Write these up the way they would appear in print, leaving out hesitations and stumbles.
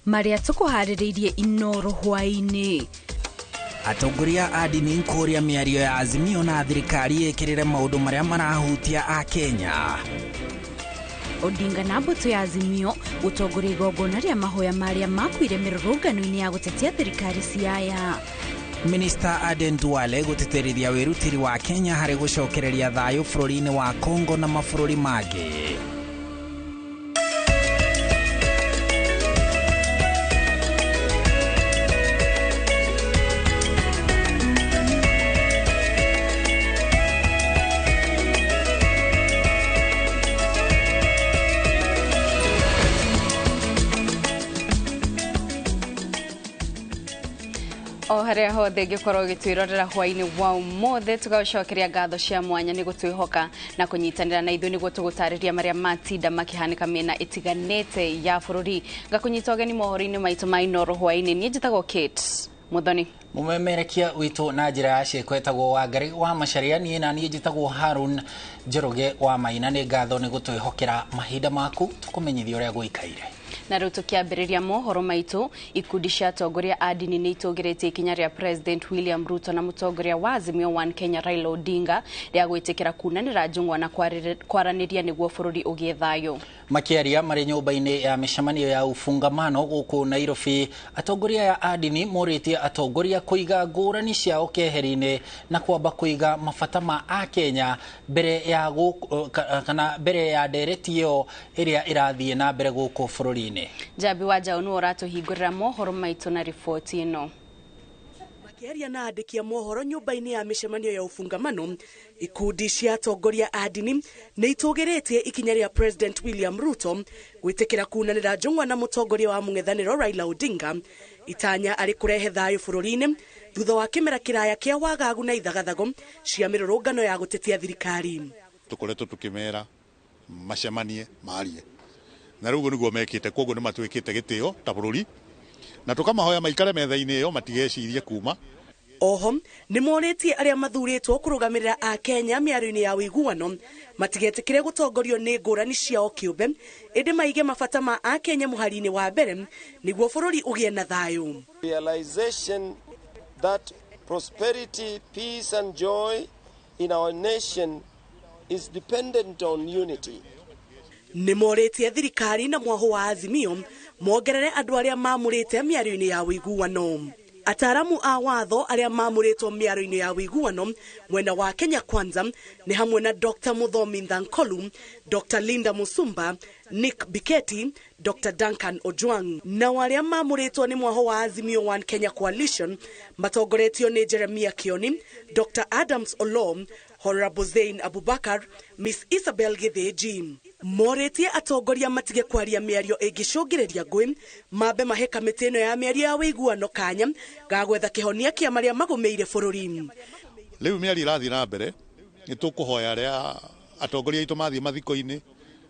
Marĩa tũkũharĩrĩirie Inooro hwaĩ-inĩ. Atongoria a ndini kũria mĩario ya Azimio na thirikari ĩkĩrĩre maũndũ marĩa marahutia Akenya. Odinga na mbũtũ ya Azimio gũtongoria igongona rĩa mahoya marĩa makuire mĩrũrũngano-inĩ ya gũtetia thirikari Siaya. Minister Aden Duale gũtĩtĩrithia wĩrutĩri wa Kenya harĩ gũcokereria thayũ bũrũri-inĩ wa Congo na mabũrũri mangĩ. O harĩa hothe ngĩkorwo gĩtwĩrorera hwaĩ-inĩ wa ũmũthĩ, tũgagũcokeria ngatho cia mwanya nĩ gũtwĩhoka na kũnyitanĩra na ithuĩ nĩguo tũgũtarĩria marĩa matinda makĩhanĩka mĩena ĩtiganĩte ya bũrũri. Ngakũnyita ũgeni mohoro-inĩ maitũ ma Inooro hwaĩ-inĩ. Niĩ njĩtagwo Kate Muthoni. Mũmemerekia witũ na njĩra ya ciĩko etagwo Wangari wa Macharia, niĩ na niĩ njĩtagwo Harun Njoroge wa Maina. Nĩ ngatho nĩ gũtwĩhokera mahinda maku tũkũmenyithia ũrĩa gũikaire. Na rĩu tũkĩambĩrĩria mohoro maitũ, ikundi cia atongoria a ndini nĩ itũgĩrĩtie ikinya rĩa President William Ruto na mũtongoria wa Azimio One Kenya Raila Odinga rĩa gwĩtĩkĩra kunanĩra njũng'wa na kwaranĩria nĩguo bũrũri ũgĩe thayũ. Makĩaria marĩ nyũmba-inĩ ya mĩcemanio ya ufungamano gũkũ Nairobi, atongoria aya a ndini morĩtie atongoria kũiga ngũrani ciao keheri-inĩ na kwamba kũiga mabata ma Akenya mbere ya kana mbere ya ndereti ĩyo ĩrĩa ĩrathiĩ na mbere gũkũ bũrũri-inĩ. Njambi wa Njaũ nĩwe ũratũhingũrĩra mohoro maitũ na riboti ĩno. Makĩaria na andĩki a mohoro nyũmba-inĩ ya mĩcemanio ya ufungamano, ikundi cia atongoria a ndini nĩ itũgĩrĩtie ikinya rĩa President William Ruto gwĩtĩkĩra kunanĩra njũng'wa na mũtongoria wa mũng'ethanĩro Raila Odinga, itanya arĩ kũrehe thayũ bũrũri-inĩ thutha wa kĩmera kĩraya kĩa wagagu na ithagathago cia mĩrũrũngano ya gũtetia thirikari. Tũkoretwo tũkĩmera macemanie marie, na rĩu ũguo nĩguo mekĩte, koguo nĩ matuĩkĩte gĩtĩo ta bũrũri, na tũkamahoya maikare metha-inĩ ĩyo matigecirie kuma. Oho nĩ morĩtie arĩa mathurĩtwo kũrũgamĩrĩra Akenya mĩario-inĩ ya ũiguano matigetĩkĩre gũtongorio nĩ ngũrani ciao kĩũmbe, ĩndĩ maige mabata ma Akenya mũhari-inĩ wa mbere nĩguo bũrũri ũgĩe na thayũ. Realization that prosperity, peace and joy in our nation is dependent on unity. Nĩ morĩtie thirikari na mwaho wa Azimio mongerere andũ arĩa mamũrĩte mĩario-inĩ ya ũiguano. Ataaramu a watho arĩa mamũrĩtwo mĩario-inĩ ya ũiguano mwena wa Kenya Kwanza nĩ hamwe na Dr. Muthomi Nthankolu, Dr. Linda Musumba, Nick Biketi, Dr. Duncan Ojwang. Nao arĩa mamũrĩtwo nĩ mwaho wa Azimio One Kenya Coalition matongoretio nĩ Jeremiah Kioni, Dr. Adams Oloo, Honorable Zain Abubakar, Miss Isabel Githinji. Morĩtie atongoria matige kwaria mĩario ĩngĩcũngĩrĩria ngũĩ, mambe mahe kamĩtĩ ĩno ya mĩario ya ũiguano kanya ga gwetha kĩhonia kĩa marĩa magũmĩire bũrũri. Rĩu mĩario ĩrathiĩ na mbere, nĩ tũkũhoya arĩa atongoria aitũ mathiĩ mathiko-inĩ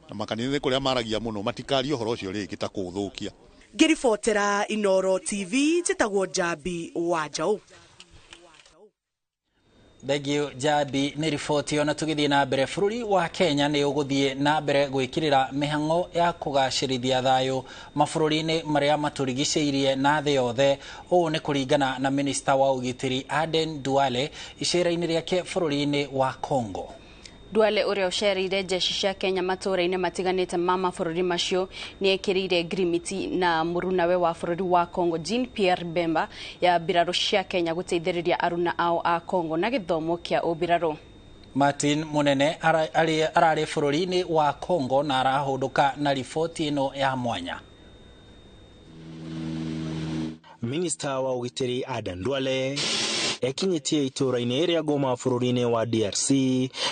na makanitha-inĩ kũrĩa maragia mũno matikarie ũhoro ũcio rĩngĩ ta kũũthũkia. Ngĩribotera Inooro TV, njĩtagwo Njambi wa Njaũ. Thengiũ Njambi nĩ riboti. Ona tũgĩthiĩ na mbere, bũrũri wa Kenya nĩ ũgũthiĩ na mbere gwĩkĩrĩra mĩhang'o ya kũgacĩrithia thayũ mabũrũri-inĩ marĩa matũrigicĩirie na thĩ yothe. Ũũ nĩ kũringana na minista wa ũgitĩri Aden Duale icera-inĩ rĩake bũrũri-inĩ wa Congo. Duale ũrĩa ũcereire jeshi cia Kenya matũũra-inĩ matiganĩte ma mabũrũri macio nĩ ekĩrĩire ngirimiti na mũrunawe wa bũrũri wa Congo Jean Pierre Bemba ya mbirarũ cia Kenya gũteithĩrĩria aruna ao a Congo na gĩthomo kĩa ũmbirarũ. Martin Munene ararĩ bũrũri-inĩ wa Congo na arahũndũka na riboti ĩno ya mwanya. Minista wa ũgitĩri Aden Duale ekinyĩtie itũũra-inĩ rĩa Goma bũrũri-inĩ wa DRC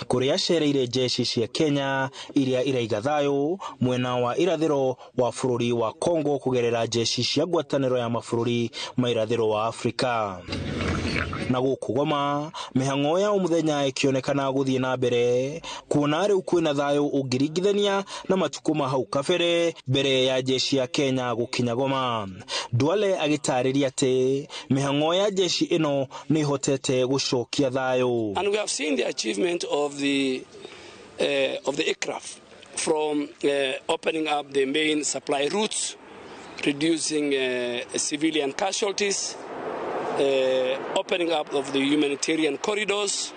kũrĩa acereire jeshi cia Kenya iria iraiga thayũ mwena wa irathĩro wa bũrũri wa Congo kũgerera jeshi cia ngwatanĩro ya mabũrũri ma irathĩro wa Afrika. Na gũkũ Goma mĩhang'o ya mũthenya ĩkĩonekana gũthiĩ na mbere kuona rĩu kwĩna thayũ ũngĩringithania na matukũ ma hau kabere mbere ya jeshi ya Kenya gũkinya Goma. Duale agĩtarĩria atĩ mĩhang'o ya jeshi ĩno nĩ ĩhotete gũcokia thayũ. And we have seen the achievement of the aircraft from opening up the main supply routes reducing civilian casualties, opening up of the humanitarian corridors,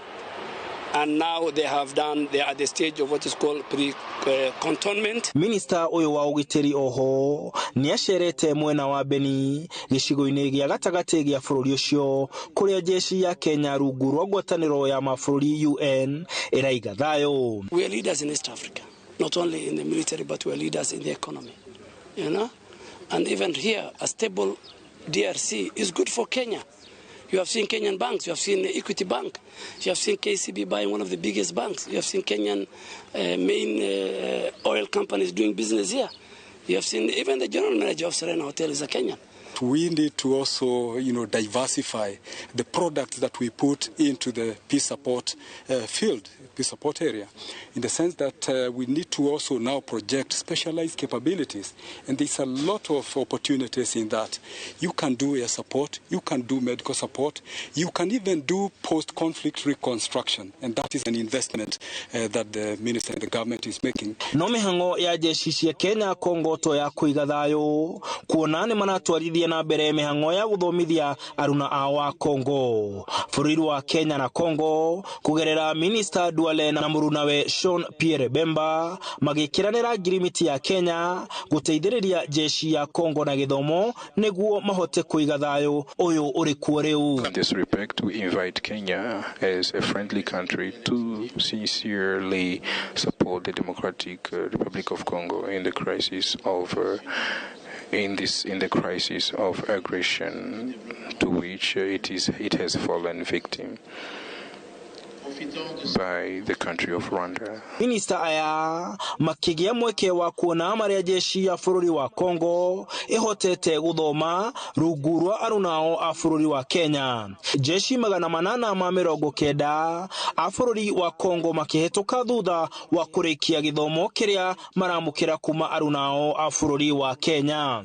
and now they are at the stage of what is called pre-cantonment. Minister uyu wa ugitiri oho ni acerete mwena wa Beni gicigo-inĩ gĩa gatagatĩ gĩa bũrũri ũcio kũrĩa jeshi ya Kenya rungu rwa ngwatanĩro ya mabũrũri UN ĩraiga thayũ. We are leaders in East Africa, not only in the military, but we are leaders in the economy, you know? And even here, a stable DRC is good for Kenya. You have seen Kenyan banks, you have seen Equity Bank, you have seen KCB buying one of the biggest banks, you have seen Kenyan main oil companies doing business here. You have seen even the general manager of Serena Hotel is a Kenyan. We need to also, diversify the products that we put into the peace support field, peace support area, in the sense that we need to also now project specialized capabilities. And there's a lot of opportunities in that. You can do air support, you can do medical support, you can even do post-conflict reconstruction. And that is an investment that the minister and the government is making. No mihango ya jeshi cia Kenya Kongo to ya kuiga thayo kuona ni maratwarithia na mbere mihango ya guthomithia aruna a wa Kongo. Bũrũri wa Kenya na Kongo kugerera Minister Duale na murunawe Sean Pierre Bemba magikiranira ngirimiti ya Kenya guteithĩrĩria jeshi ya Kongo na githomo niguo mahote kuiga thayo uyu uri kuo riu. In this respect, we invite Kenya as a friendly country to sincerely support the Democratic Republic of Congo in the crisis of in the crisis of aggression to which it has fallen victim by the country of Rwanda. Minister aya makigia mweke wa kuona maria jeshi ya bũrũri wa Kongo ihotete guthoma rungu rwa arunao a bũrũri wa Kenya. Jeshi 890 a bũrũri wa Kongo makihituka thutha wa kurikia githomo kiria maramukira kuma arunao a bũrũri wa Kenya.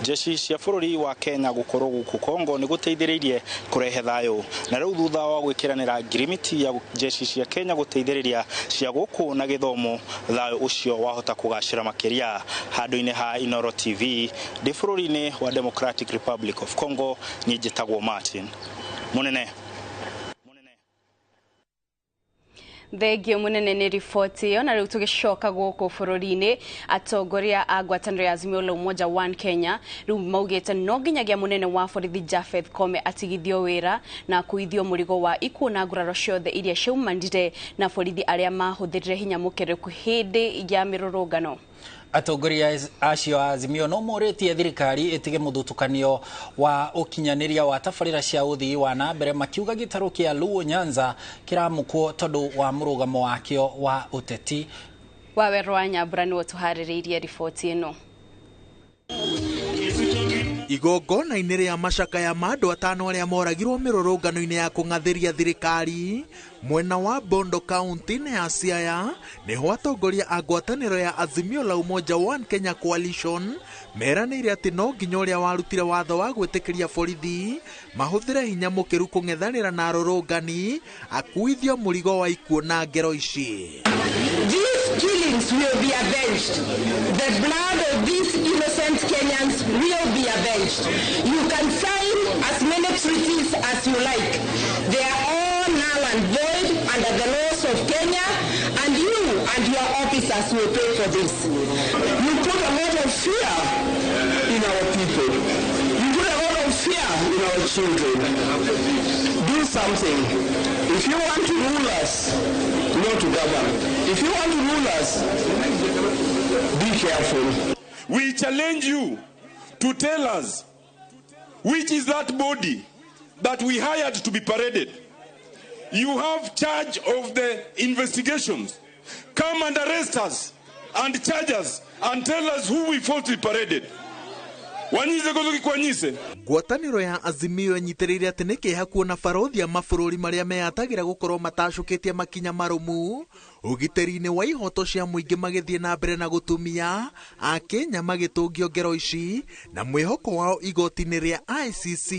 Jeshi cia bũrũri wa Kenya gukorwo guku Kongo ni guteithĩrĩirie kurehe thayo na riu thutha wa gwikiranira ngirimiti ya jeshi cia Kenya guteithĩrĩria cia guku na githomo thayo ucio wahota kugacira makiria. Handu-inĩ ha Inoro TV ndi bũrũri-inĩ wa Democratic Republic of Congo, niĩ njĩtagwo Martin Munene. Thengio munene ni riboti iyo. Na riu tugicoka guku bururi-ini, atongoria a ngwataniro ya Azimio la Umoja One Kenya riu maugite no nginyagia munene wa borithi Japheth Koome atigithio wira na kuithio murigo wa ikuũ na nguraro ciothe iria ciaumanire na borithi aria mahuthirire hinya mukereku hindi ya mirurungano. Atongoria acio a Azimio no morĩtie thirikari ĩtige mũthutũkanio wa ũkinyanĩria wa tabarĩra cia ũthii wa na mbere, makiuga gĩtarũ kĩa Luo Nyanza kĩramũkwo tondũ wa mũrũgamo wakĩo wa ũteti. Wawerũ wa Nyambura nĩwe ũtũharĩrĩirie riboti ĩno. Igongona-inĩ rĩa macakaya ma andũ atano arĩa moragirwo mĩrũrũngano-inĩ ya kũng'athĩria thirikari mwena wa Bondo kaunti-inĩ ya Siaya, nĩho atongoria a ngwatanĩro ya Azimio la Umoja One Kenya Coalition meranĩire atĩ no nginya ũrĩa warutire watho wa gwĩtĩkĩria borithi mahũthĩre hinya mũkĩru kũng'ethanĩra na arũrũngani akuithio mũrigo wa ikuũ na ngero ici. These killings will be avenged. The blood of these innocent Kenyans will be avenged. You can sign as many treaties as you like. They are all null and void under the laws of Kenya, and you and your officers will pay for this. You put a lot of fear in our people. You put a lot of fear in our children. Do something. If you want to rule us, not to govern. If you want to rule us, be careful. We challenge you to tell us which is that body that we hired to be paraded. You have charge of the investigations. Come and arrest us and charge us and tell us who we falsely paraded. Wanyise kozuki kwanyise. Ngwatanĩro ya Azimio ĩnyitĩrĩire atĩ nĩ kĩeha kuona barothi a mabũrũri marĩa meyatagĩra gũkorwo matacũkĩtie makinya marũmu ũgitĩri-inĩ wa ihoto cia mũingĩ magĩthiĩ na mbere na gũtumia Akenya magĩtũngio ngero ici na mwĩhoko wao igoti-inĩ rĩa ICC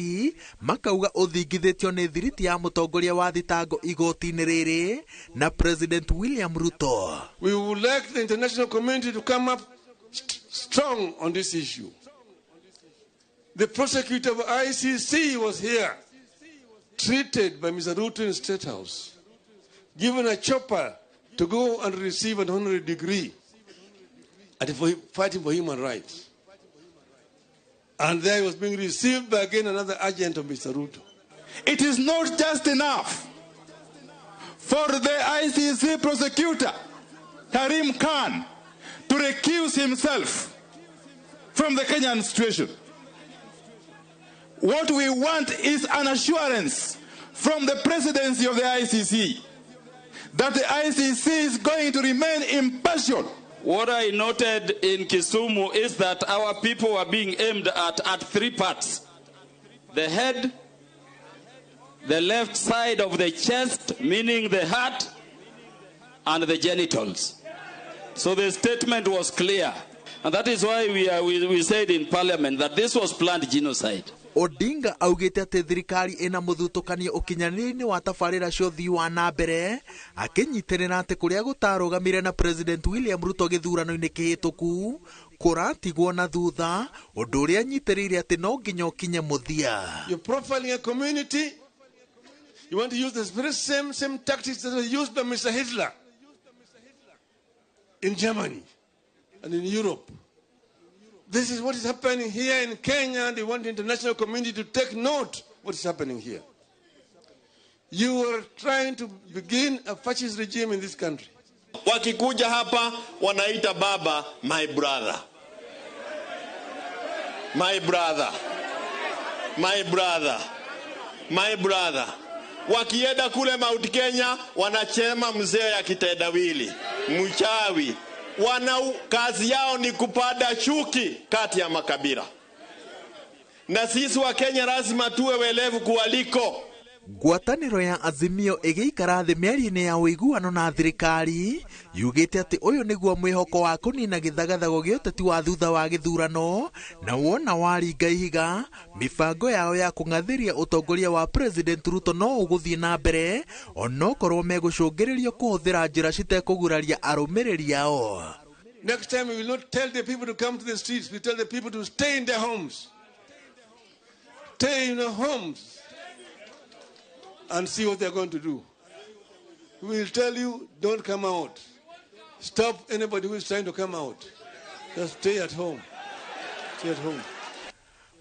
makauga ũthingithĩtio nĩ thiriti ya mũtongoria wa thitango igoti-inĩ rĩrĩ na President William Ruto. We would like the international community to come up strong on this issue. The prosecutor of ICC was here, treated by Mr. Ruto in State House, given a chopper to go and receive an honorary degree and for fighting for human rights. And there he was being received by again another agent of Mr. Ruto. It is not just enough for the ICC prosecutor, Karim Khan, to recuse himself from the Kenyan situation. What we want is an assurance from the presidency of the ICC that the ICC is going to remain impartial. What I noted in Kisumu is that our people were being aimed at three parts: the head, the left side of the chest, meaning the heart, and the genitals. So the statement was clear. And that is why we said in Parliament that this was planned genocide. Odinga augite atĩ thirikari ĩna mũthutũkanio ũkinyanĩria-inĩ wa tabarĩra cia ũthii wa na mbere, akĩnyitĩrĩra atĩ kũrĩa gũtarũgamire na President William Ruto gĩthurano-inĩ kĩhĩtũku kũratigwo na thutha, ũndũ ũrĩa anyitĩrĩire atĩ no nginya ũkinye mũthia. You're profiling a community. You want to use the very same tactics that were used by Mr. Hitler in Germany and in Europe. This is what is happening here in Kenya, and they want the international community to take note what is happening here. You are trying to begin a fascist regime in this country. Wakikuja hapa wanaita baba my brother. My brother. My brother. My brother. Wakienda kule Mount Kenya wanachema mzee ya kitendawili, mchawi. Wana kazi yao ni kupanda chuki kati ya makabila. Na sisi wa Kenya lazima tuwe welevu kuwaliko. Ngwatanĩro ya Azimio ĩgĩikara thĩ mĩario-inĩ ya ũiguano na thirikari yugĩte atĩ ũyũ nĩguo mwĩhoko wa kũnina gĩthagathago gĩa ũteti wa thutha wa gĩthurano, na wona waringa ihiga mĩbango yao ya kũng'athĩria ũtongoria wa President Ruto no ũgũthiĩ na mbere onokorwo megũcũngĩrĩrio kũhũthĩra njĩra citekũguraria arũmĩrĩri ao. Next time we will not tell the people to come to the streets, we tell the people to stay in their homes. Stay in their homes and see what they're going to do. We will tell you, don't come out. Stop anybody who is trying to come out. Just stay at home. Stay at home.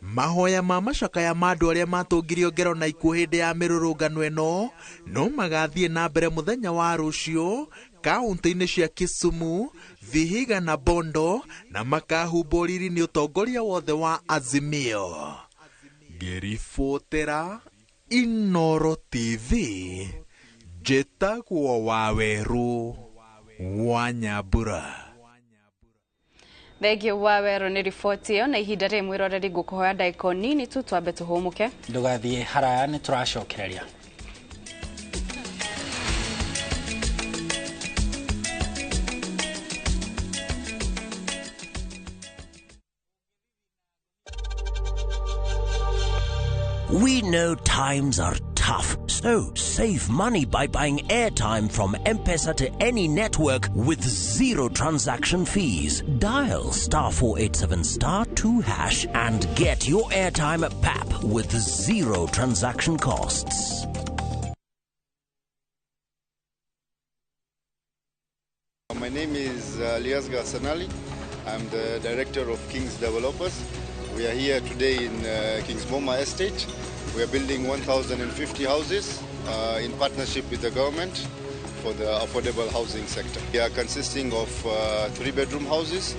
Mahoya ma macakaya ma andũ arĩa matũngirio ngero na ikuũ hĩndĩ ya mĩrũrũngano ĩno no magathiĩ na mbere mũthenya wa rũciũ kaunti-inĩ cia Kisumu, Vihiga na Bondo, na makahumbwo riri nĩ ũtongoria wothe wa Azimio. Ngĩribotera Inoro TV, njĩtagwo Waweru wa Nyambura. Thengio Waweru nĩ riboti ĩyo, na ihinda rĩrĩ mwĩroreri ngũkũhoya ndagĩka nini tu twambe tũhũmũke. Ndũgathiĩ haraya, nĩ tũracokereria. We know times are tough, so save money by buying airtime from M-Pesa to any network with zero transaction fees. Dial *487*2# and get your airtime at PAP with zero transaction costs. My name is Liasga Sanali. I'm the director of King's Developers. We are here today in King's Boma Estate. We are building 1,050 houses in partnership with the government for the affordable housing sector. We are consisting of 3-bedroom houses,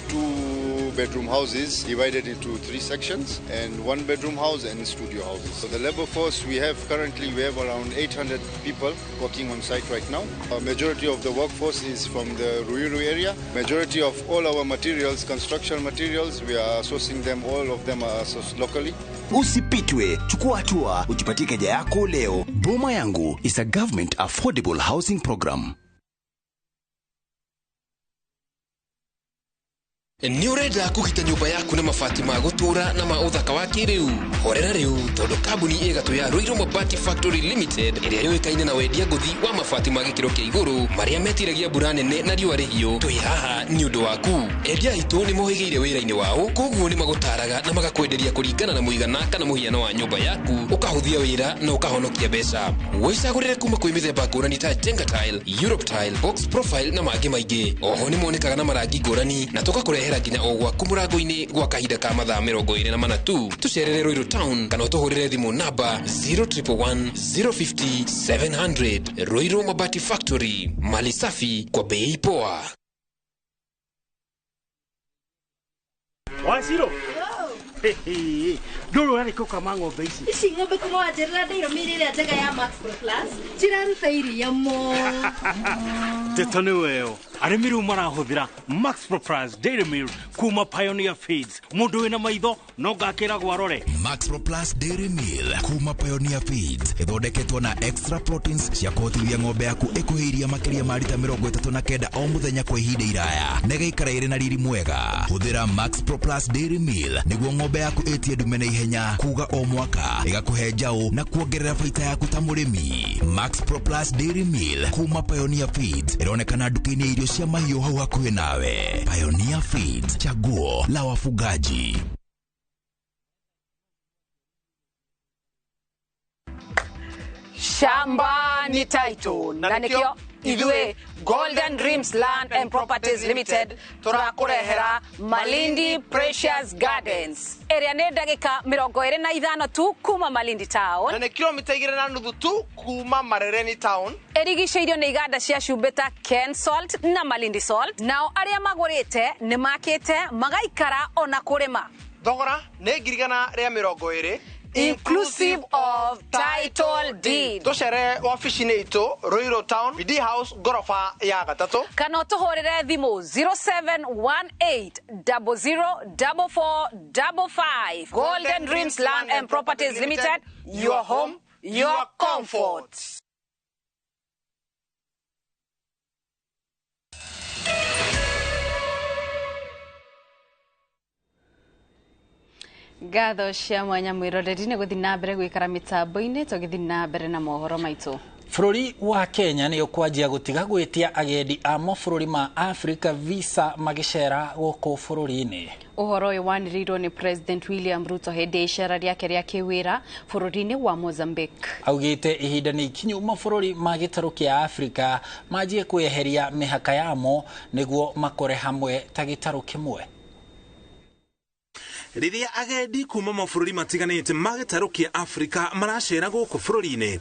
2-bedroom houses divided into 3 sections, and 1-bedroom house and studio houses. So the labor force we have currently, we have around 800 people working on site right now. A majority of the workforce is from the Ruiru area. Majority of all our materials, construction materials, we are sourcing them, all of them are sourced locally. Usipitwe, chukua hatua, ujipatie keja yako leo. Boma Yangu is a government affordable housing program. Nĩ ũrenda kũgita nyũmba yaku na mabati ma gũtũũra na ma ũthaka wa kĩrĩu? Horera rĩu tondũ kambuni ĩgatũ ya Ruiru Mabati Factory Limited ĩrĩa yũĩkaine na wendia ngũthi wa mabati ma gĩkĩro kĩa igũrũ marĩa metiragia mbura nene na riũa rĩhiũ, twĩ haha nĩ ũndũ waku. Endia aitũ nĩ mohĩgĩire wĩra-inĩ wao, koguo nĩ magũtaraga na magakwenderia kũringana na mũigana kana mũhiano wa nyũmba yaku, ũkahũthia wĩra na ũkahonokia mbeca. Wĩcagũrĩre kuma kwĩ mĩthemba ngũrani ta Jenga Tile, Europe Tile, Box Profile na mangĩ maingĩ. Oho nĩ monekaga na marangi ngũrani na tũgakũrehera nginya o gwaku mũrango-inĩ gwa kahinda ka mathaa 24 tu. Tũcerere Ruiru Town kana ũtũhũrĩre thimũ namba 0111 050 700. Ruiru Mabati Factory, mali safi kwa bei poa. Waciro ndũrũ ũrarĩ kũkama ng'ombe ici. Ici ng'ombe kuma wanjĩrĩra ndĩirũmĩire ĩrĩa njega ya Max Pro Plus ciraruta iria mũno. Ndeto nĩ weyo arĩmi rĩu marahũthĩra Max Pro Plus Dairy Meal kuma Pioneer Feeds. Mũndũ wĩna maitho no ngakĩragwo arore. Max Pro Plus Dairy Meal kuma Pioneer Feeds ĩthondeketwo na extra proteins cia kũhotithia ng'ombe yaku ĩkũhe iria makĩria ma rita 39 o mũthenya kwa ihinda iraya na ĩgaikara ĩrĩ na riri mwega. Hũthĩra Max Pro Plus Dairy Meal nĩguo ng'ombe yaku ĩtie ndume na ihenya kuga o mwaka ĩgakũhe njaũ na kuongerera baita yaku ta mũrĩmi. Max Pro Plus Dairy Meal kuma Pioneer Feeds ĩronekana nduka-inĩ ya irio cia mahiũ hau hakuhĩ nawe. Pioneer Feeds, chaguo la wafugaji. Shamba ni title na nikio ithuĩ Golden Dreams Land and Properties Limited tũrakũrehera Malindi Precious Gardens ĩrĩa nĩ ndagĩka 25 tu kuma Malindi Town na nĩ kilomita 2.5 tu kuma Marereni Town. Ĩrigicĩirio nĩ iganda cia cumbĩ ta Ken Salt na Malindi Salt. Nao arĩa magũrĩte nĩ makĩte magaikara ona kũrĩma. Thogora nĩ 120,000 inclusive of title deed. Tũcere wabici-inĩ itũ Ruiru Town, BD House, ngoroba ya gatatũ, kana ũtũhũrĩre thimũ 0718 004455. Golden Dreams Land and Properties Limited, your home, your comfort. Ngatho cia mwanya mwiroreri nĩ gũthiĩ na mbere gwĩkara mĩtambo-inĩ tũgĩthiĩ na mbere na mohoro maitũ. Bũrũri wa Kenya nĩ ũkwanjia gũtiga gwĩtia agendi a mabũrũri ma Afrika visa magĩcera gũkũ bũrũri-inĩ. Ũhoro ũyũ wanĩrĩirwo nĩ President William Ruto hĩndĩ ya icera rĩake rĩa kĩwĩra bũrũri-inĩ wa Mozambique. Augĩte ihinda nĩ ikinyu mabũrũri ma gĩtarũ kĩa Afrika manjie kweheria mĩhaka yamo nĩguo makore hamwe ta gĩtarũ kĩmwe. Rĩrĩa agendi kuma mabũrũri matiganĩte ma gĩtarũ kĩa Afrika maracera gũkũ bũrũri-inĩ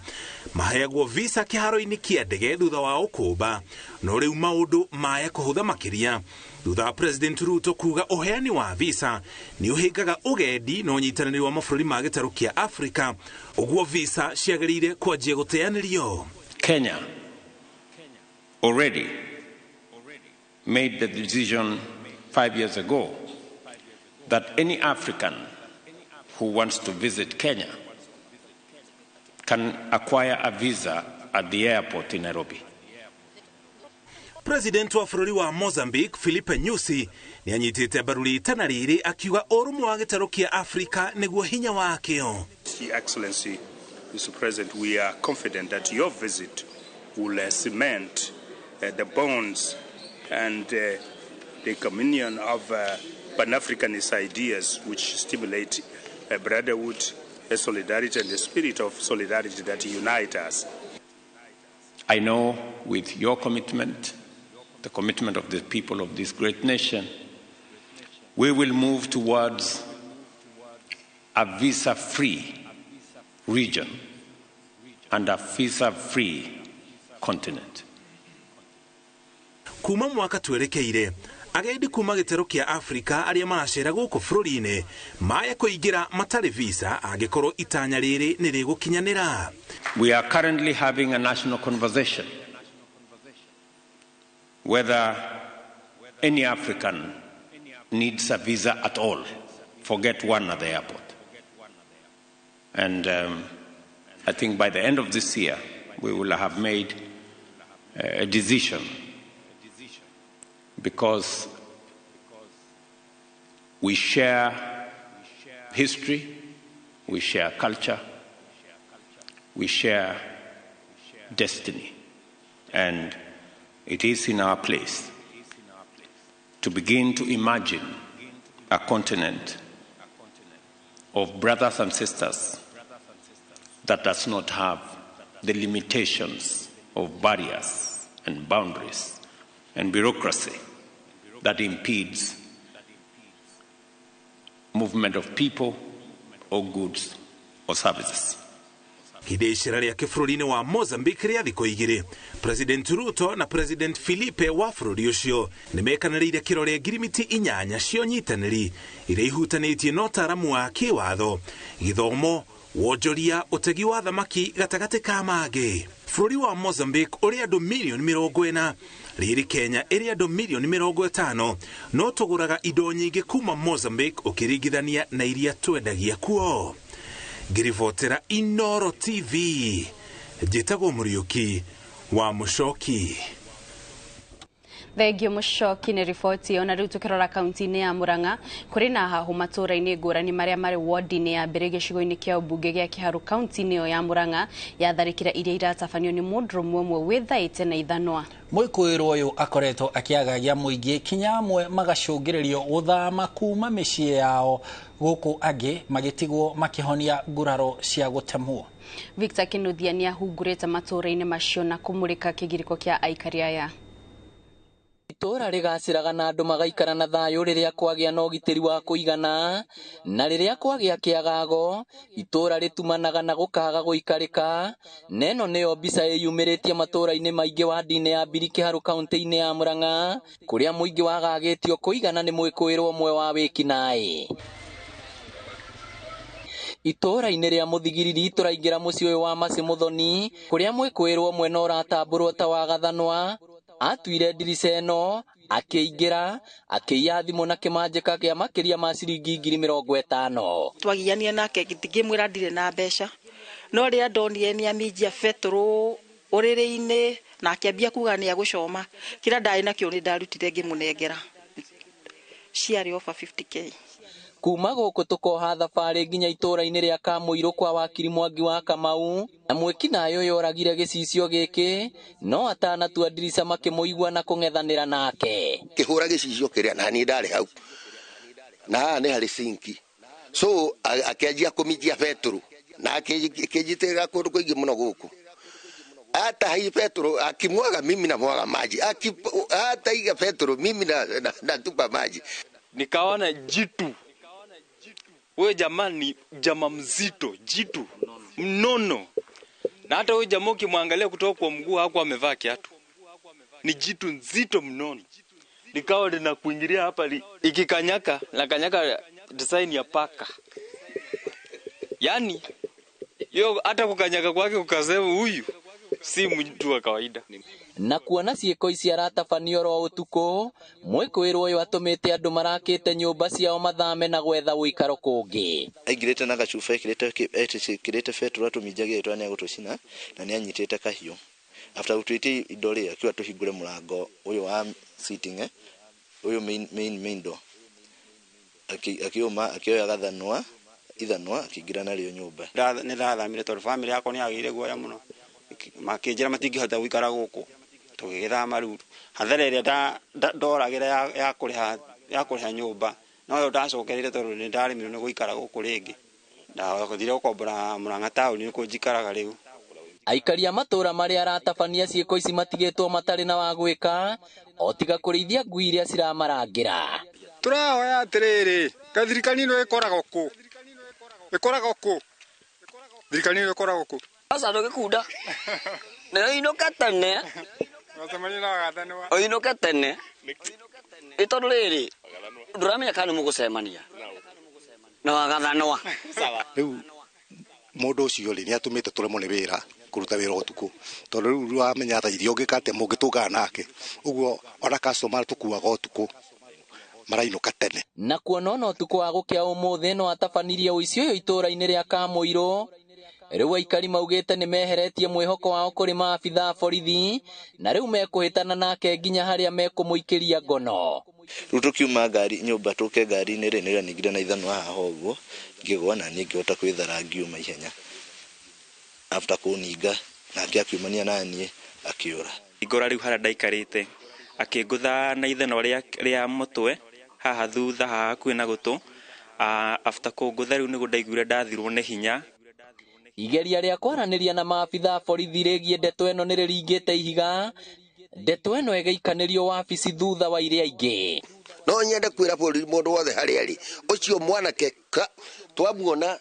maheagwo visa kĩharo-inĩ kĩa ndege thutha wao kũũmba, no rĩu maũndũ maya kũhũtha makĩria thutha wa President Ruto kuga ũheani wa visa nĩ ũhĩngaga ũgendi na ũnyitanĩri wa mabũrũri ma gĩtarũ kĩa Afrika, ũguo visa ciagĩrĩire kwanjia gũteanĩrio. Kenya already made the decision 5 years ago that any African who wants to visit Kenya can acquire a visa at the airport in Nairobi. President wa bũrũri wa Mozambique Filipe Nyusi nĩ anyitĩte mbaru rĩtana rĩrĩ akiuga ũrũmwe wa gĩtarũ kĩa Afrika nĩguo hinya wakĩo. Your Excellency, Mr. President, we are confident that your visit will cement the bonds and the communion of Pan-Africanist ideas which stimulate brotherhood, solidarity, and the spirit of solidarity that unite us. I know with your commitment, the commitment of the people of this great nation, we will move towards a visa-free region and a visa-free continent. Kuma mwaka twerekeire agendi kuma gĩtarũ kĩa Afrika arĩa maracera gũkũ bũrũri-inĩ maya kũingĩra matarĩ visa angĩkorwo itanya rĩrĩ nĩ rĩgũkinyanĩra. We are currently having a national conversation whether any African needs a visa at all. Forget one at the airport. And I think by the end of this year, we will have made a decision, because We share history, we share culture, we share destiny, and it is in our place to begin to imagine a continent of brothers and sisters that does not have the limitations of barriers and boundaries and bureaucracy that impedes movement of people or goods or services. Hĩndĩ icera rĩake bũrũri-inĩ wa Mozambique rĩa thikũ igĩrĩ, President Ruto na President Filipe wa bũrũri ũcio nĩmekanĩrĩire kĩrore ngirimiti 8 cia ũnyitanĩri iria ihutanĩtie na ũtaaramu wa kĩwatho, gĩthomo, wonjoria, ũtegi wa thamaki gatagatĩ ka mangĩ. Bũrũri wa Mozambique ũrĩ andũ mirioni 40, rĩrĩ Kenya ĩrĩ andũ mirioni 50, no tũgũraga indo nyingĩ kuma Mozambique ũkĩringithania na iria twendagia kuo. Ngiribotera Inoro TV, njĩtagwo Mũriũki wa Mũcoki. Thengio Mũcoki nĩ riboti ĩyo. Na rĩu tũkĩrora kaunti-inĩ ya Murang'a, kũrĩ na hahũ matũũra-inĩ ngũrani marĩa marĩ wodi-inĩ ya mbere gĩcigo-inĩ kĩa ũmbunge gĩa Kĩharũ kaunti-inĩ ĩyo ya Murang'a ya tharĩkĩra iria iratabanio nĩ mũndũrũme ũmwe wĩthaĩte na ithanwa. Mwĩkũĩrwo ũyũ akoretwo akĩagagia mũingĩ kinya amwe magacũngĩrĩrio gũthama kuma mĩciĩ yao gũkũ angĩ magĩtigwo makĩhonia nguraro cia gũtemwo. Victor Kinuthia nĩahungurĩte matũũra-inĩ macio na kũmũrĩka kĩgirĩko kĩa aikari aya. Itũũra rĩgacĩraga na andũ magaikara na thayũ rĩrĩa kwagĩa na ũgitĩri wa kũigana, na rĩrĩa kwagĩa kĩagago itũũra rĩtumanaga na gũkaga gũikarĩka. Na ĩno nĩyo mbica ĩyumĩrĩtie matũũra-inĩ maingĩ wadi-inĩ ya Mbiri Kĩharũ kaunti-inĩ ya Murang'a, kũrĩa mũingĩ wagagĩtio kũigana nĩ mwĩkũĩrwo ũmwe wa wĩkinaĩ. Itũũra-inĩ rĩa Mũthigiriri tũraingĩra mũciĩ ũyũ wa Macĩ Mũthoni, kũrĩa mwĩkũĩrwo ũmwe na ũratambũrwo ta wagathanwa atuire ndirica ĩno akĩingĩra akĩiya thimũ na kĩmanjĩka kĩa makĩria ma ciringi 50,000. Twagiania nake ngĩmwĩra ndirĩ na mbeca, no rĩrĩa ndonire nĩaminjia betũrũ ũrĩrĩ-inĩ na akĩambia kuga nĩagũcoma, kĩrĩa ndarĩ nakĩo nĩ ndarutire ngĩmũnengera, ciarĩ over 50K. Kuma gũkũ tũkoha thabarĩ nginya itũũra-inĩ rĩa Kamũirũ kwa wakiri Mwangi wa Kamau, na mwĩkinaĩ ũyũ oragire gĩcicio gĩkĩ no atanatua ndirica makĩmũigua na kũng'ethanĩra nake. Kĩhũra gĩcicio kĩrĩa na niĩ ndarĩ hau, na haha nĩ harĩ sinki, so akĩanjia kũminjia betũrũ na akĩnjitĩrĩra kũndũ kũingĩ mũno gũkũ. Hata hii petro akimwaga mimi na mwaga maji, hata iga petro mimi na tupa maji. Nikaona jitu wewe jamani, jamaa mzito, jitu mnono, na hata wewe jamaa ukimwangalia kutoka kwa mguu hakuwa amevaa kiatu, ni jitu nzito mnono. Nikawa linakuingilia hapa ikikanyaka na kanyaka design ya paka, yani yo hata kukanyaka kwake ukasema huyu si mtu wa kawaida. Na kuona ciĩko ici aratabanio oro ũtukũ, mwĩkũĩrwo ũyũ atũmĩte andũ marakĩte nyũmba ciao mathame na gwetha ũikaro kũngĩ. Aingĩrĩte na gacuba ekĩrĩte betũrũ atũminjagia twa nĩagũtũcina na nĩanyitĩte kahiũ. After gũtwĩtia indo rĩ, akiuga tũhingũre mũrango ũyũ wa sitting, ũyũ main door. Akiuma akĩoya gathanwa ithanwa akĩingĩra narĩo nyũmba. Nĩ ndathamire tondũ famĩlĩ yakwa nĩyagĩire guoya mũno, makĩnjĩra matingĩhota gũikara gũkũ, tũgĩgĩthama rĩu. Hathara ĩrĩa ndoragĩra ya kũrĩha nyũmba noyo ndacokereire tondũ nĩ ndaremirwo nĩ gũikara gũkũ rĩngĩ. Ndathire gũkombora Murang'a taũni nĩkuo njikaraga rĩu. Aikari a matũũra marĩa aratabania ciĩko ici matigĩtwo matarĩ na wa gwĩka o tiga kũrĩithia ngui iria ciramarangĩra. Tũrahoya atĩrĩrĩ, kaĩ thirikari ĩno ĩkoragwo kũ? Ĩkoragwo kũ? Thirikari ĩno ĩkoragwo kũ? Aca ndũgĩkunda. Na ũinũke tene. Ũinũke tene. Ĩ tondũ rĩrĩ, ndũramenya kana nĩmũgũcemania. Na wagathanwa. Rĩu mũndũ ũcio rĩ, nĩatũmĩte tũremwo nĩ wĩra, kũruta wĩra ũtukũ, tondũ rĩu wamenya thaa iria ũngĩka atĩa mũngĩtũngana nake. Ũguo ona customer tũkuaga ũtukũ marainũka tene. Na kuona ona ũtukũ wa gũkĩa ũmũthĩ no atabanirie ũici ũyũ itũũra-inĩ rĩa Kamũirũ. Rĩu aikari maugĩte nĩ meheretie mwĩhoko wao kũrĩ maabitha a borithi na rĩu mekũhĩtana nake nginya harĩa mekũmũikĩria ngono. Rĩu tũkiuma ngari nyũmba tũke ngari-inĩ rĩ, nĩrĩo ningire na ithanwa haha ũguo ngĩgwa na niĩ ngĩhota kwĩthara ngiuma ihenya. After kũninga nake akiumania na niĩ akĩũra. Ngora rĩu harĩa ndaikarĩte akĩngũtha na ithanwa rĩa mũtwe haha thutha haha hakuhĩ na gũtũ. After kũngũtha rĩu nĩguo ndaiguire ndathirwo nĩ hinya. Igeria rĩa kwaranĩria na maabitha a borithi rĩgiĩ ndeto ĩno nĩ rĩringĩte ihiga. Ndeto ĩno ĩgĩikanĩrio wabici thutha wa iria ingĩ. No nyende kwĩra bũrũri mũndũ wothe harĩa arĩ, ũcio mwanake twamuona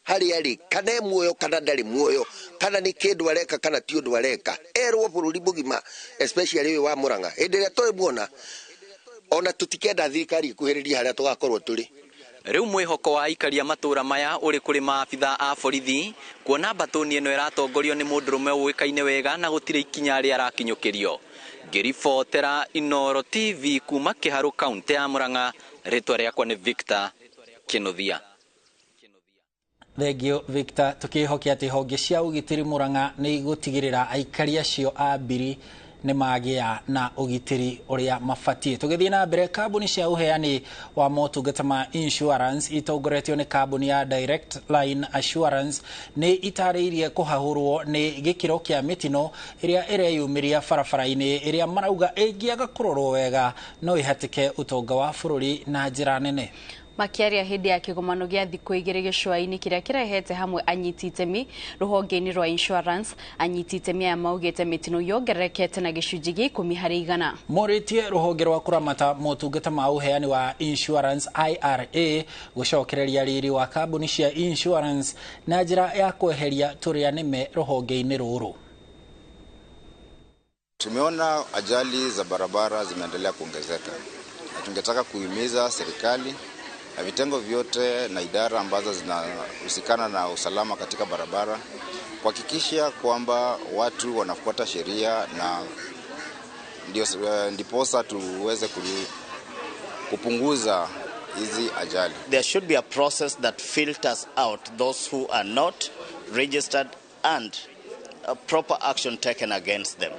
harĩa arĩ, kana e muoyo kana ndarĩ muoyo, kana nĩ kĩndũ areka kana ti ũndũ areka, erwo bũrũri mũgima, especially ũyũ wa Murang'a. Hĩndĩ ĩrĩa tũrĩmuona ona tũtikenda thirikari ĩkuhĩrĩrie harĩa tũgakorwo tũrĩ. Rĩu mwĩhoko wa aikaria matũra maya ũrĩ kũrĩ maabitha a borithi kuona mbatũni ĩno ĩratongorio nĩ mũndũrũme ũĩkaine wega na gũtirĩ ikinya rĩa arakinyũkĩrio. Ngĩribotera Inooro TV kuma Kĩharũ kaunti ya Murang'a, rĩtwa rĩakwa nĩ Victor Kĩnuthia. Thengio Victor, tukihokia atĩ honge cia ũgitĩri Murang'a nĩ igũtigĩrĩra aikari acio a Mbiri nĩ magĩa na ũgitĩri ũrĩa mabatiĩ. Tũgĩthiĩ na mbere, kambuni cia ũheani wa motungata ma insurance itongoretio nĩ kambuni ya Direct Line Assurance nĩ itarĩirie kũhahũrwo nĩ gĩkĩro kĩa mĩtino ĩrĩa ĩreyumĩria barabara-inĩ ĩrĩa marauga ĩngĩaga kũrorwo wega no ĩhatĩke ũtonga wa bũrũri na njĩra nene. Makiaria hĩndĩ ya kĩgomano gĩa thikũ igĩrĩ gĩcũa-inĩ kĩrĩa kĩrehete hamwe anyiti itemi rũhonge-inĩ rwa insurance, anyiti itemi aya maugĩte mĩtino yongererekete na gĩcunjĩ gĩa 10%. Morĩtie rũhonge rwa kũramata motungata ma ũheani wa insurance IRA gũcokereria riri wa kambuni cia insurance na njĩra ya kweheria tũrĩa nĩme rũhonge-inĩ rũrũ. Tumeona ajali za barabara zimeendelea kuongezeka na tungetaka kuhimiza serikali na vitengo vyote na idara ambazo zinahusikana na usalama katika barabara kuhakikisha kwamba watu wanafuata sheria na ndiposa tuweze kupunguza hizi ajali. There should be a process that filters out those who are not registered and a proper action taken against them.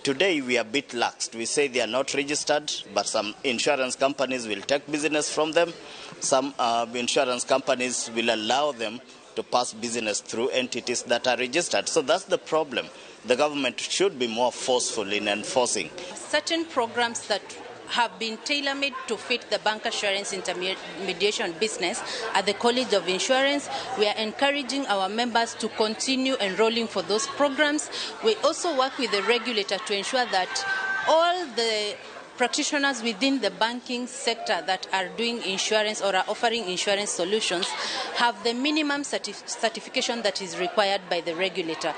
Today we are a bit lax. We say they are not registered, but some insurance companies will take business from them. Some insurance companies will allow them to pass business through entities that are registered. So that's the problem. The government should be more forceful in enforcing. Certain programs that have been tailor-made to fit the bank assurance intermediation business at the College of Insurance. We are encouraging our members to continue enrolling for those programs. We also work with the regulator to ensure that all the practitioners within the banking sector that are doing insurance or are offering insurance solutions have the minimum certification that is required by the regulator.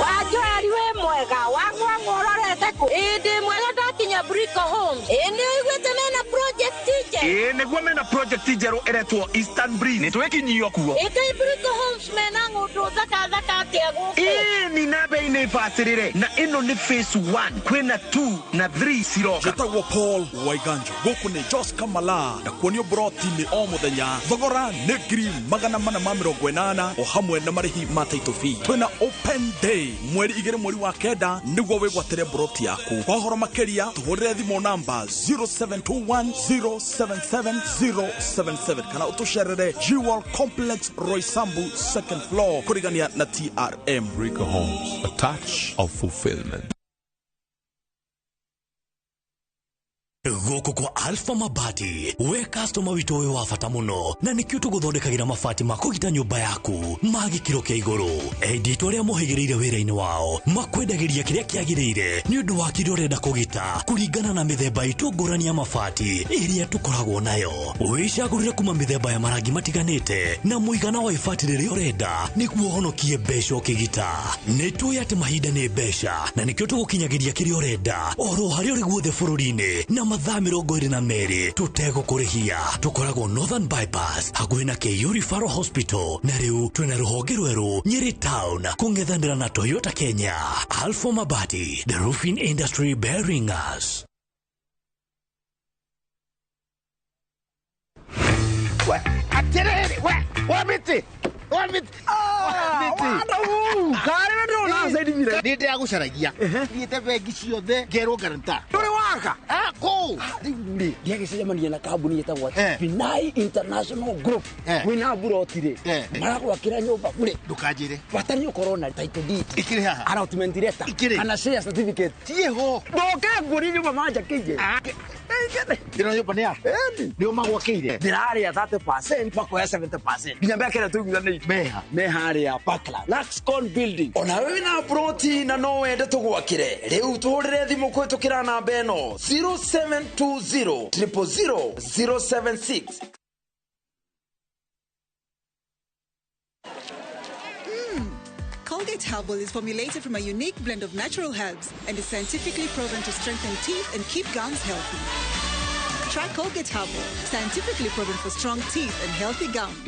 Wajoari we mwega wagwa ngororete ku indi mwega ndakinya Brico Homes indi uiguite mena project nje ii niguo mena project njeru iretwo Eastern Breeze nitwikinyio kuo ikai Brico Homes mena ng'undu thaka thaka atia guku ii ni na bei ni bacirire na ino ni phase 1 kwina 2 na 3 ciroka. Njĩtagwo Paul Waiganjo gũkũ nĩ Jos Kamala na kuonio broti nĩ o mũthenya thogora nĩ 480 o hamwe na marĩhi ma title fee. Twĩna open day mweri 2 mweri wa 9 nĩguo wĩgwatĩre broti yaku. Kwa ũhoro makĩria tũhũrĩre thimũ namba 0721077077 kana ũtũcerere Jewel Complex Roysambu second floor kũrigania na TRM. Brico Homes, a touch of fulfillment. Gũkũ kwa Alpha Mabati we customer witũ ũyũ wa bata mũno na nĩkĩo tũgũthondekagĩra mabati ma kũgita nyũmba yaku ma gĩkĩro kĩa igũrũ. Enditũ arĩa mohĩgĩrĩire wĩra-inĩ wao makwendagĩria kĩrĩa kĩagĩrĩire nĩ ũndũ wa kĩrĩa ũrenda kũgita kũringana na mĩthemba itũ ngũrani ya mabati ĩrĩa tũkoragwo nayo. Wĩcagũrĩre kuma mĩthemba ya marangi matiganĩte na mũigana wa ibati rĩrĩa ũrenda nĩguo ũhonokie mbeca ũkĩgita. Nĩ tũĩ atĩ mahinda nĩ mbeca na nĩkĩo tũgũkinyagĩria kĩrĩa ũrenda oro harĩa ũrĩ guothe bũrũri-inĩ na mathaa 22 tũtegũkũrĩhia. Tũkoragwo Northern Bypass hakuhĩ na KU Referral Hospital na rĩu twĩna rũhonge rwerũ Nyeri Town kũng'ethanĩra na Toyota Kenya. Alpha Mabati, the roofing industry bearing us. Atiriri we Wa mĩtĩ. Wa mĩtĩ. Nĩ ndĩragũcaragia. Thiĩte bengi ciothe ngerwo guarantor. Ndũrĩ waka? Kũ? Rĩu rĩ, ndiagĩcemania na kambuni ĩtagwo Binai International Group. Wĩna mburoti rĩ, maragwakĩra nyũmba bure. Ndũkanjĩre. Bata nĩ ũkorwo na title deed. Ikĩrĩ haha. Allotment letter. Ikĩrĩ. Kana share certificate. Ciĩho. Ndoke nguonie nyũmba manjakĩire. Ĩno nyũmba nĩ yaku? Nĩo magwakĩire? Ndĩrarĩa 30% makoya 70%. Nginya mĩaka ĩrĩa tũiguithanĩirie. Meha. Me harĩa Parkland. Luxcon building. Ona wewe wĩna ploti na no wende tũgwakĩre. Rĩu tũhũrĩre thimũ kũhĩtũkĩra namba ĩno 0720 000 076. Colgate Herbal is formulated from a unique blend of natural herbs and is scientifically proven to strengthen teeth and keep gums healthy. Try Colgate Herbal, scientifically proven for strong teeth and healthy gums.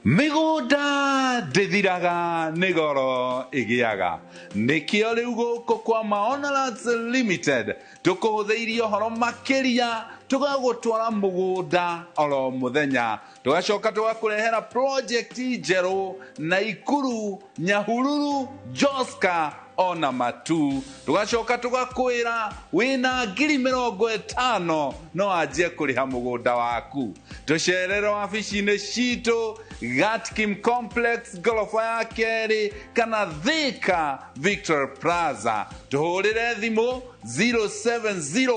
Mĩgũnda ndĩthiraga nĩ goro ĩgĩaga nĩkĩo rĩu gũkũ kwa Maona Lands Limited tũkũhũthĩirie ũhoro makĩria tũgagũtwara mũgũnda oro mũthenya tũgacoka tũgakũrehera project njerũ Naikuru Nyahururu Joska ona Matu tũgacoka tũgakwĩra wĩna 50,000 no anjie kũrĩha mũgũnda waku tũcerere wabici-inĩ citũ Gatkim Complex ngoroba ya kerĩ kana Thika Victor Plaza tũhũrĩre thimũ 0701